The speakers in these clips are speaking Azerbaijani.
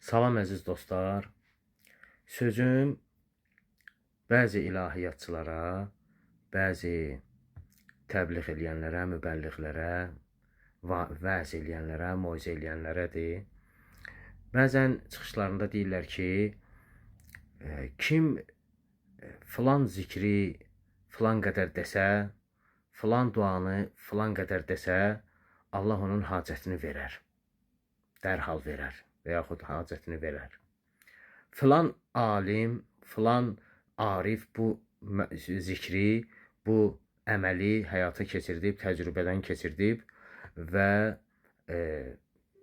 Salam əziz dostlar. Sözüm bəzi ilahiyyatçılara, bəzi təbliğ eləyənlərə, mübəlliğlərə, vəz eləyənlərə, moizə eləyənlərədir. Bəzən çıxışlarında deyirlər ki, kim filan zikri filan qədər desə, filan duanı filan qədər desə, Allah onun hacətini verər. Dərhal verər və yaxud hacətini verər. Filan alim, filan arif bu zikri, bu əməli həyata keçirdib, təcrübədən keçirdib və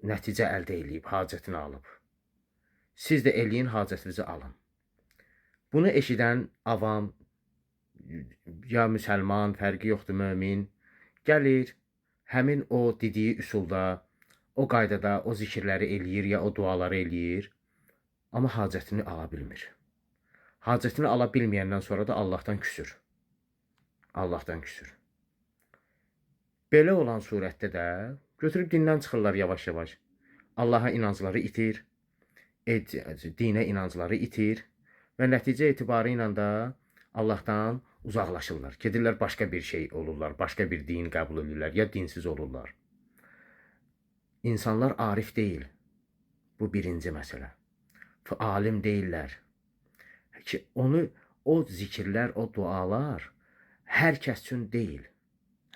nəticə əldə eləyib, hacətini alıb. Siz də eləyin, hacətinizi alın. Bunu eşidən avam, ya müsəlman, fərqi yoxdur, mömin, gəlir, həmin o dediyi üsulda, o qaydada o zikirləri eləyir ya o duaları eləyir, amma hacətini ala bilmir. Hacətini ala bilməyəndən sonra da Allahdan küsür. Allahdan küsür. Belə olan surətdə də götürüb dindən çıxırlar yavaş-yavaş. Allaha inancları itir, dinə inancları itir və nəticə etibarı ilə də Allahdan uzaqlaşırlar. Gedirlər başqa bir şey olurlar, başqa bir din qəbul edirlər ya dinsiz olurlar. İnsanlar arif deyil. Bu birinci məsələ. Alim deyillər. Ki onu o zikirlər, o dualar hər kəs üçün deyil.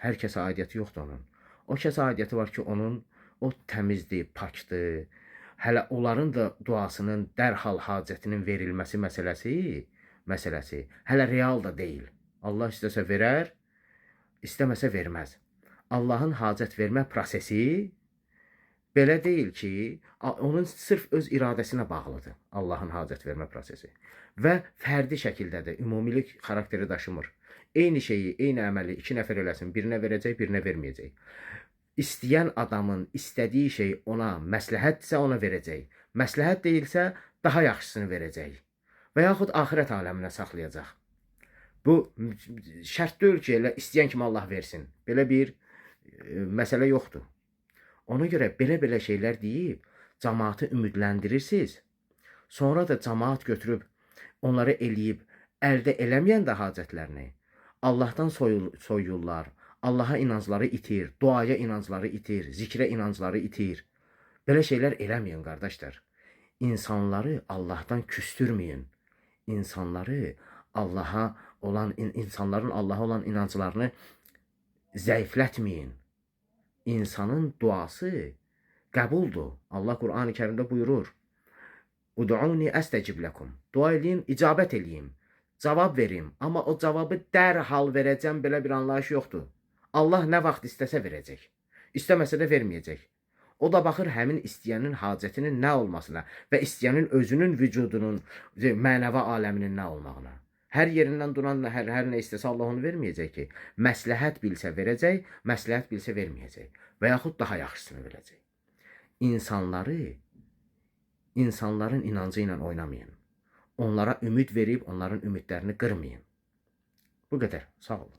Hər kəsə aidiyyəti yoxdur onun. O kəsə aidiyyəti var ki, onun o təmizdir, pakdır. Hələ onların da duasının dərhal hacətinin verilməsi məsələsi hələ real da deyil. Allah istəsə verər, istəməsə verməz. Allahın hacət vermə prosesi belə deyil ki, onun sırf öz iradəsinə bağlıdır Allahın hacət vermə prosesi. Və fərdi şəkildədir, ümumilik xarakteri daşımır. Eyni şeyi, eyni əməli iki nəfər eləsin, birinə verəcək, birinə verməyəcək. İstəyən adamın istədiyi şey ona məsləhətdirsə ona verəcək. Məsləhət deyilsə daha yaxşısını verəcək. Və yaxud axirət aləminə saxlayacaq. Bu şərt deyil ki, elə istəyən kimi Allah versin. Belə bir məsələ yoxdur. Ona görə belə-belə şeylər deyib cəmaatı ümidləndirirsiniz. Sonra da cəmaat götürüb onları eləyib əldə eləməyən də hacətlərini Allahdan soyuyurlar. Allaha inancları itir, duaya inancları itir, zikrə inancları itir. Belə şeylər eləməyin qardaşlar. İnsanları Allahdan küstürməyin. İnsanları Allaha olan insanların Allaha olan inanclarını zəiflətməyin. İnsanın duası qəbuldur. Allah Qur'an-ı Kərimdə buyurur: "Ud'uni əstəcib lekum." Dua eləyin, icabət eləyim. Cavab verim, amma o cavabı dərhal verəcəm belə bir anlayış yoxdur. Allah nə vaxt istəsə verəcək. İstəməsə də verməyəcək. O da baxır həmin istəyənin hacətinin nə olmasına və istəyənin özünün vücudunun, mənəvi aləminin nə olmağına. Hər yerindən duran hər nə istəsə Allah onu verməyəcək ki. Məsləhət bilsə verəcək, məsləhət bilsə verməyəcək və yaxud daha yaxşısını verəcək. İnsanları insanların inancı ilə oynamayın. Onlara ümid verib onların ümidlərini qırmayın. Bu qədər. Sağ olun.